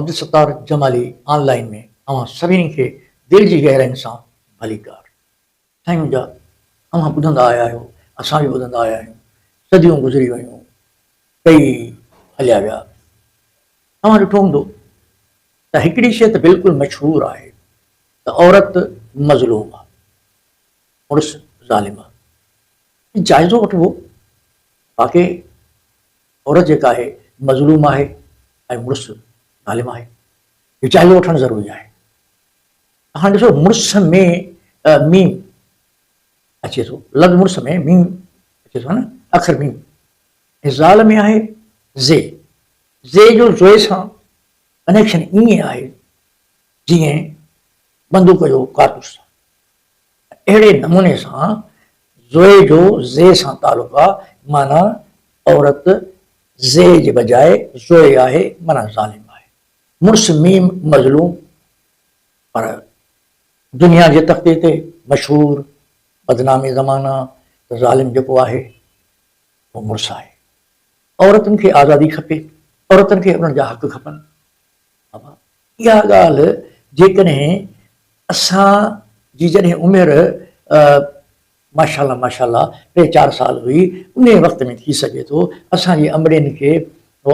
عبدالستار جمالي آن line ۾ اوهان سڀني کي دل جي گهراين سان ڀليڪار. سائين منهنجا اوهان ٻڌندا آيا آهيو اسان به ٻڌندا آيا آهيون صديون گذري ويون ڪئي هليا ويا اوهان ڏٺو هوندو ته هڪڙي شيء ته بلڪل مشهور آهي ته عورت مظلوم آهي مڙس ظالم آهي جائزو وٺبو واقعي عورت جيڪا آهي مظلوم آهي ۽ مڙس ظالم آهي اهو جائزو وٺڻ ضروري آهي. هاڻي ڏسو مڙس ۾ ميم اچي ٿو، لفظ مڙس ۾ ميم اچي ٿو نه، اکر ميم ۽ زال ۾ آهي زي، زي جو زوئي سان ڪنيڪشن ائين آهي جيئن بندوق جو ڪارتوس سان. اهڙي نموني سان زوئي جو زي سان تعلق آ، معنيٰ عورت زي جي بجاء زوئي آهي معنيٰ ظالم آهي. مڙس ميم مظلوم پر دنيا جي تختي تي مشهور بدنامي زمانه ته ظالم جيڪو آهي اهو مڙس آهي. عورتن کي آزادي کپي، عورتن کي انهن جا حق کپن. بابا اها ڳالهه جيڪڏهن اسان جي جڏهن عمر ماشاءالله ماشاءالله ٽي چار سال هئي انهي وقت ۾ ٿي سگهي ٿو اسان جي امڙين کي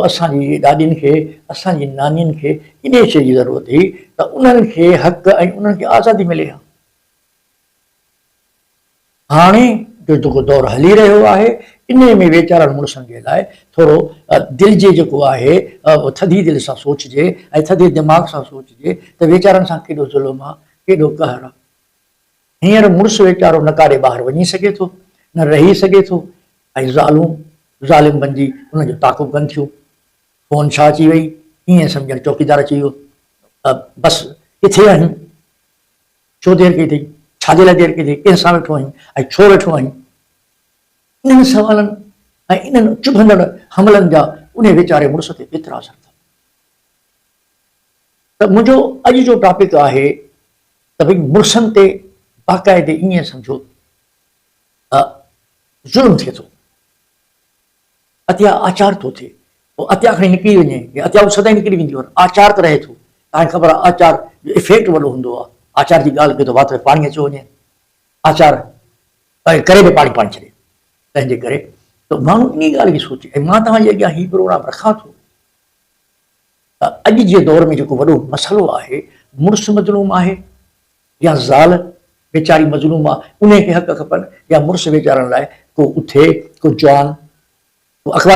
اسان جي ڏاڏين کي اسان جي نانين کي انهي شيء جي ضرورت هئي ته انهن کي حق ۽ انهن کي آزادي ملي ها. هاڻي جو جيڪو دور هلي رهيو آهي انهي ۾ ويچارن مڙسن جي لاء ٿورو دل جي جيڪو آهي ٿڌي دل سان سوچجي ۽ ٿڌي دماغ سان سوچجي ته ويچارن سان ڪيڏو ظلم آ ڪيڏو قهر آ. هينئر مڙس ويچارو نه ڪاڏي ٻاهر وڃي سگهي ٿو نه رهي سگهي ٿو ۽ زالون ظالم بنجي ان جو تعاقب ڪن ٿيون. فون ڇا اچي وئي ائين سمجهڻ چوڪيدار اچي ويو بس ڪٿي آهين؟ ڇو دير ڪئي اٿئي؟ ڇا جي لاء دير ڪئي اٿئي؟ ڪنهن سان ويٺو آهين ۽ ڇو ويٺو آهين؟ انهن سوالن ۽ انهن چڀندڙ حملن جا انهي ويچاري مڙس تي ڪيترا اثر ٿا پون. ته منهنجو اڄ جو ٽاپڪ آهي ته ڀئي مڙسن تي باقاعدي ائين سمجهو ته ظلم ٿئي ٿو. اتيا آچار ٿو ٿئي. پوء اتيا کڻي نڪري وڃي يا اتيا به سدائين نڪري ويندي پر آچار ته رهي ٿو. توهان کي خبر آهي آچار جو افيڪٽ وڏو هوندو آهي. آچار جي ڳالهه ڪيو ته وات ۾ پاڻي اچيو وڃي. آچار ڪري به پاڻي پاڻي ڇڏي. تنهن جي ڪري ته ماڻهو انهي ڳالهه کي سوچي ۽ مان توهان جي اڳيان هي پروگرام رکان ٿو ته اڄ جي دور ۾ جيڪو وڏو مسئلو آهي مڙس مظلوم آهي يا زال ويچاري مظلوم آ انهي کي حق کپن يا مڙس ويچارن لاء ڪو اٿي ڪو جوان ڪو اخبار.